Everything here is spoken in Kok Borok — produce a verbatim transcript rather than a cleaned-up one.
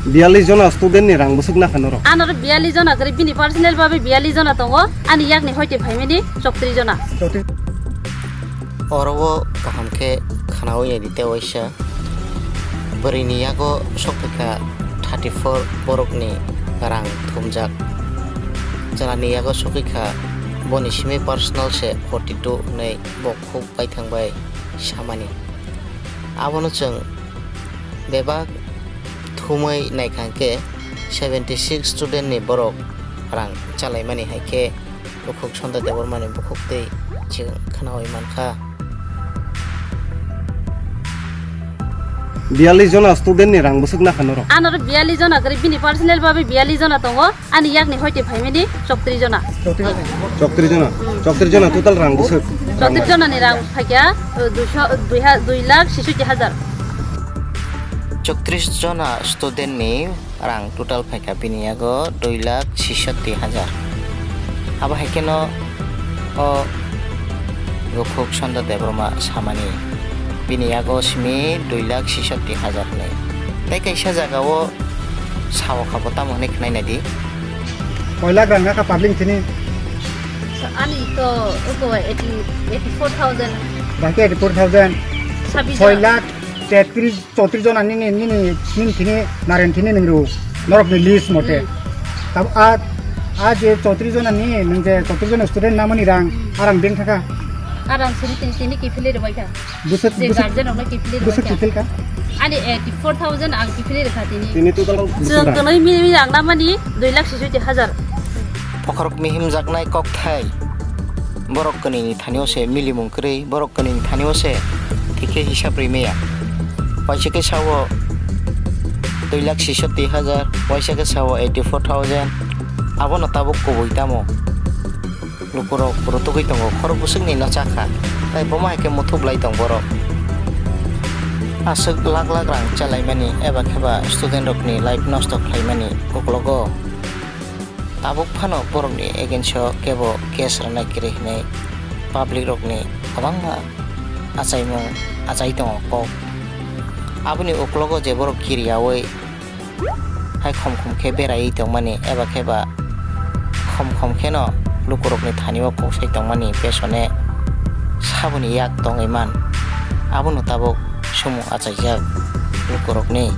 Biyallis jona student ni rang bwswk nakha norok? Anoro biyallis jona kwrwi, bini personal babe biyallis jona tongo, ani yakni hoite phaimani choktrish jona. Oro o kaham khe khwnawi naidi tei waisa. Bwrwini yago sokphaikha thirty four borokni rang thumjak. Chwlani yago sokphaikha boni simi personal se forty two hwnwi bo khuk baithang bai samani. Abono chwng bebak thumwi naikha khe seventy six student ni borok rang chalaimani hai khe bukhuk Sonda Debbarma ni bukhuk twi chwng khwnawi mankha. Biyallis jona student ni rang bwswk nakha norok? Anoro biyallis jona kwrwi, bini personal babe biyallis jona tongo, ani yakni hoite phaimani choktrish jona. Choktrish jona? Choktrish jona total rang bwswk? Choktrish jona ni rang phaikha, uh, duisho, dui ha-, dui lakh sishotti hajar. Choktrish jona student ni rang total phaikha bini yago dui lakh sishotti hajar. Abo hai kheno o bukhuk Sonda Debbarma samani bini yago simi dui lakh sishotti hajar hwnwi. Tei kaisa jagao sao kha bo tamo hwnwi khwnai naidi. Koi lakh rang nakha public thini? Ani to uko eighty, eighty four thousand. Baki eighty four thousand. Sabis soi lakh tetris chowtris jona nini, nini, nini thini, naren thini ningru, norokni list mote. Hmm. Tab a, a je chowtris jona ni, nung je chowtris jona student namani rang, hmm, arang beng thaka. Arang suri tini, tini kiphilwi rwbaikha. Bwswk, je bwswk, guardian rokno kiphilwi bwswk rwbaikha. Kiphilkha? Ani eighty four thousand ang kiphilwi rwkha tini. Tini total chwng bwswk rang? Twnwi mili rang namani dui lakh sishotti hajar. Phokrok mihimjaknai kokthai. Borok kwnwini thanio se milimung kwrwi, borok kwnwini thanio se thikhe hisab rimaya. Waisa khe sao dui lakh sishotti hajar, waisa khe sao eighty four thousand. Abono tabuk kubui tamo? Lukurok rutugwi tongo, khorok bwswkni no chakha, tai bomo hai khe muthuk lai tong borok. Aswk lakh lakh rang chalaimani eba khe ba student rokni life nosto khlaimani uklogo. Tabuk phano borokni against o kebo case rwnai kwrwi hwnwi public rokni kwbangma achaimung achai tongo kok. Aboni uklogo je borok kiriyaui hai khom khom khe beraiwi tongmani eba khe ba khom khom kheno lukurokni thanio kok sai tongmani pesone saboni yak tongwi man, abono tabuk sumung achaijak lukurokni.